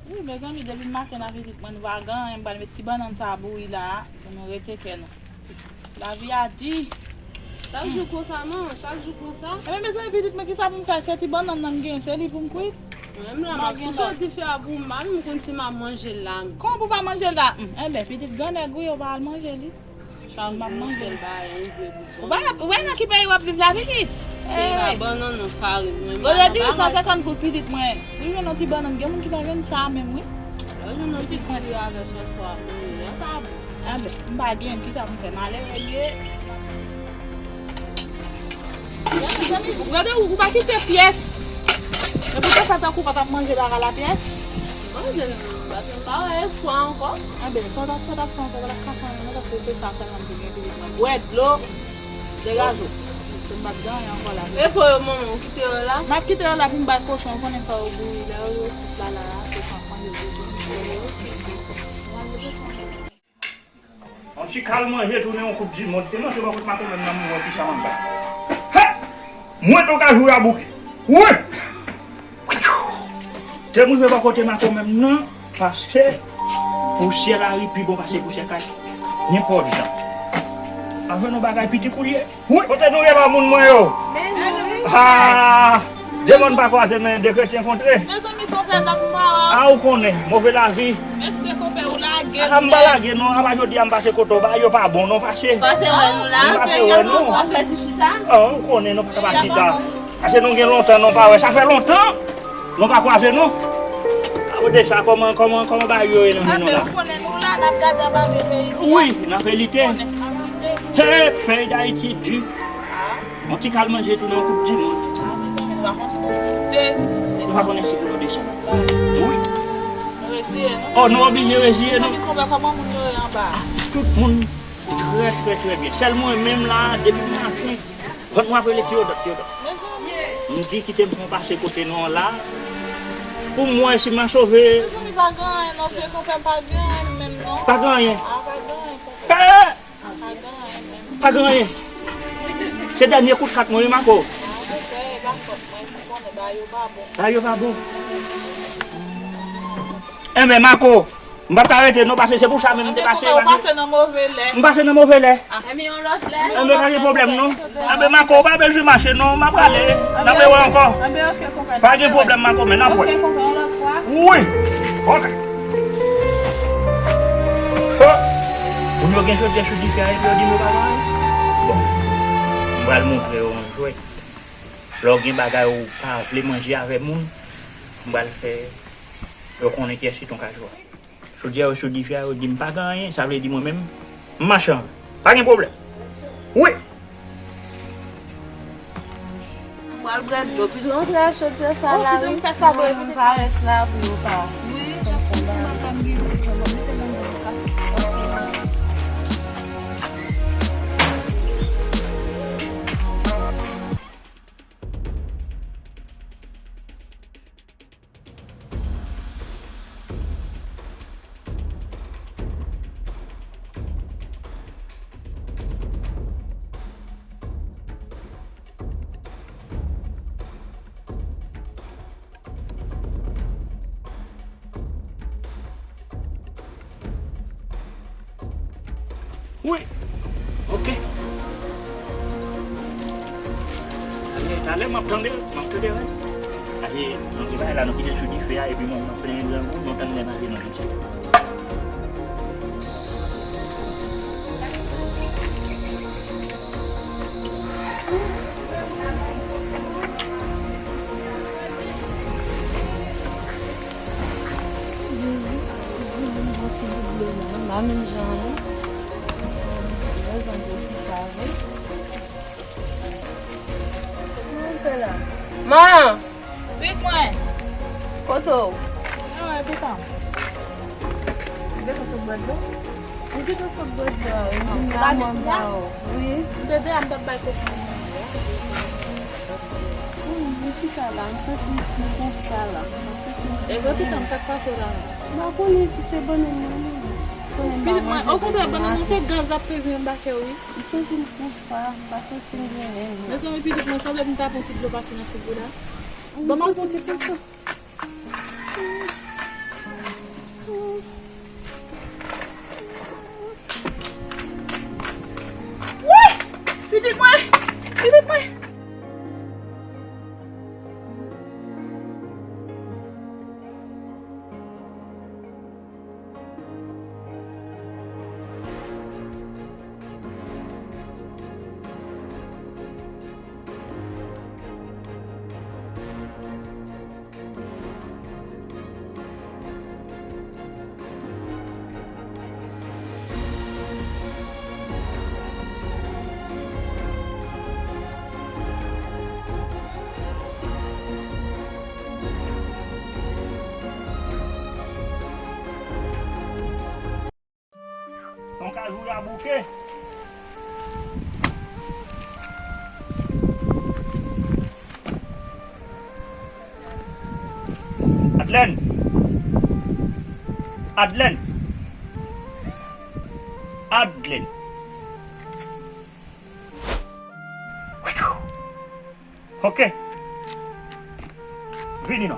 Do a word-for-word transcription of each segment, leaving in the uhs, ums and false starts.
Wi, mezanmi, depi maten nan pitit mwen, nou pa gen anyen, m pral met ti bannann sa bouyi la a, pou nou rete kè nou. Lavi a di. Chak jou konsa, non, chak jou konsa. Ebyen, mezanmi, pitit mwen, kisa pou m fè? Se ti bannann nan m gen, se li pou m kwit. Mwen menm la, m ap soufle dife a pou m, m pa menm konn si m ap manje l la. Kòman pou pa manje l la? Enben, pitit grannèg ou yo pa al manje li. Chak jou m ap manje l. Ou pa, ou wè nan ki peyi w ap viv la, pitit? Se pa bannann non, farin. Mwen, m pa nan farin. San senkant goud, pitit mwen. Si w jwenn yon ti bannann, gen moun ki pa jwenn sa menm, wi. Lè w jwenn yon ti kiri avèk sòs pwa, mwen, sa bon. Enben, m pa gen, kisa pou m fè? Malere m ye. Gade, ou, ou pa kite pyès. Epi w te fè tankou w pa t ap manje bagay la pyès. Manje l, paske m pa wè espwa ankò. Enben, sa w t ap, sa w t ap fè ankò, w t ap ka fè anyen non, paske se sa sèlman m te gen pou m bwè dlo, degaje w. Se m pa t gen anyen ankò la. E po yo, manman, ou kite yo la? M ap kite yo la pou m bay kochon, ou konnen fò yo bouyi, lè yo, yo tout la, la, la, kochon ap manje, yo, yo, yo, yo. Yon ti kal manje tounen yon koup di mond. Te manje bò kot maten menm nan mwen ki sa mwen bay. Hè! Mwen tou ka joure a bouke. Wi! Te mwen bò kote maten menm nan, paske pousyè lari pi bon pase pousyè kay. Nenpòt jan. Anfen, yon bagay piti koulye. Wi, kote nou ye la, moun mwen yo? Men nou, wi. Ha! De mòn pa kwaze, men de kretyen kontre. Mezanmi, konpè, n ap mò. A, ou konnen, move lavi. Mesye, konpè, ou lage. A, m pa lage, non. Apa jodi a m pase kote w, bagay yo pa bon, non, pase. Pase wè nou la. M pase wè nou. W ap fè ti chita? A, ou konnen, nou pa ka pa chita. Pase nou gen lontan, nou pa wè. Sa fè lontan. Nou pa kwaze, non. A, ou de sa, kòman, kòman, kòman bagay yo ye nan men nou la? Ou konnen nou la, n ap gade anba men peyi nou. Wi, n ap lite. Ou konnen, n ap lite. He, peyi Dayiti di. Yon ti kal manje tounen yon koup di mond. A, mezanmi, nou pa konn si pou nou moute, si pou nou desann. Ou pa konnen si pou nou desann. Wi. Nou reziye nou. O, nou oblije reziye nou. Mezanmi, konpè, kòman moun yo ye anba? A, tout moun trè, trè, trè byen. Sèl mwen menm la, depi maten, vant mwen ap rele Teyodòt, Teyodòt. Mezanmi. M di kite m fè yon pase kote nou an la, pou m wè si m a sove. Mezanmi, pa gen anyen non, vye konpè, pa gen anyen menm non. Pa gen anyen. A, pa gen anyen, konpè. He! Pa gen anyen menm. Pa gen anyen. Se dènye kout kat mwen, wi, Mako. A, konpè, e pa fòt mwen, m konnen bagay yo pa bon. Bagay yo pa bon. Enben, Mako, m p ap ka rete non, paske se pou sa menm m te pase. Enben, konpè, ou pase nan move lè. M pase nan move lè. A. Enben, yon lòt lè. Enben, pa gen pwoblèm non. Enben, Mako, ou pa bezwen mache non, m ap prale. N ap rewè ankò. Enben, oke, konpè. Pa gen pwoblèm, Mako, men n ap wè. Oke, konpè, yon lòt fwa. Wi. Oke. O! Moun yo gen chodyè sou dife a, epi yo di m yo pa gen anyen. Bon, m pral montre yo yon jwèt. Lè w gen bagay ou pa vle manje avè moun, m pral fè yo konnen kiyès ki t on kajwa. Chodyè yo sou dife a, yo di m pa gen anyen, sa vle di mwen menm, m machann. Pa gen pwoblèm. Wi. Mwen al bwè dlo, pito antre a chodyè sa la, wi. Sinon m parèt la pou yo pa. Wi, paske si m ap pa m gen dlo, mwen mete nan men sa. Wi. Oke. Talè, talè, m ap tande, m ap tande, wi. Paske, nou te bay la, nou kite l sou dife a, epi mwen, m ap plenyen grangou, nou tann lè n ale nan kite. Jezi, Jezi, m pran ti bout dlo nan men m la, menm jan an. Rezon pou ki sa vre. Kòman w fè la? Man! Pitit mwen! Kote w? Mwen wè pitit mwen. Ou gentan sot bwè dlo? M gentan sot bwè dlo a, wi. Vin la, manman, wi. M te di a, m t ap bay kote mwen. Wi, m chita la, m santi m konsa la. Ebyen, pitit mwen, sa k pase w la? M pa konnen si se bannann nan, non. Konnen m pa manje depi maten. Pitit mwen, okontrè, bannann nan se gaz l ap peze anba kè w, wi. M santi m konsa, m pa santi m byen menm. Mezanmi, pitit mwen, sanble m ta pran ti dlo pase nan figi w la. Ban m al pran ti plis. Kajou ya bouke. Adlèn. Adlèn. Adlèn. Ok. Vini non.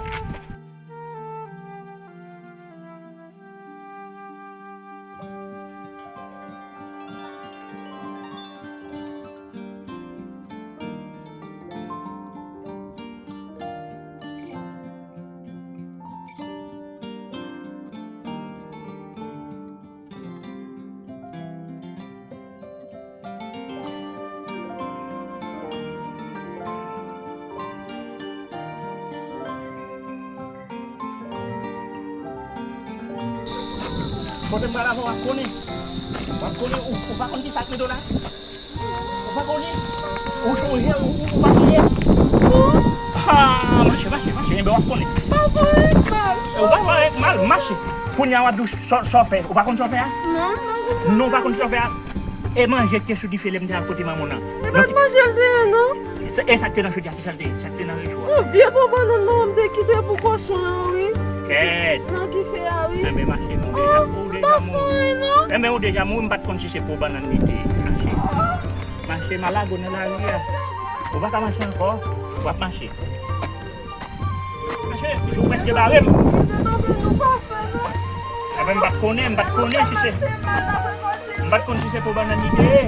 Kote m pral avè w, w ap konnen. W ap konnen, ou, ou pa konn ki sa k mete w la? Ou pa konnen? Ou chonje, ou, ou, ou pa bliye? Ah, mache, mache, mache, enben w ap konnen. Papa, e mal. Ou pa fè mal, mache. Kounye a w ap di w sa, sa w fè. Ou pa konn sa w fè a? Non, non, non. Non, ou pa konn sa w fè a? E manje ki te sou dife lè m te al kote manman w nan. E pa t manje l te ye, non. E sa k te nan chodi a, ki sa l te ye? Sa k te nan recho a? Yon vye po bannann manman m te kite pou kochon yo, wi. Kèt. Nan dife a, wi. Enben, mache, non, ou deja, ou deja mouri. Enben, ou deja mouri, m pa t konn si se po bannann li te ye. Mache. Mache, m a lage w nan lari a. Ou pa ka mache ankò. W ap mache. Mache, jou prèske bare m. Enben, m pa t konnen, m pa t konnen si se, m pa t konn si se po bannann li te ye.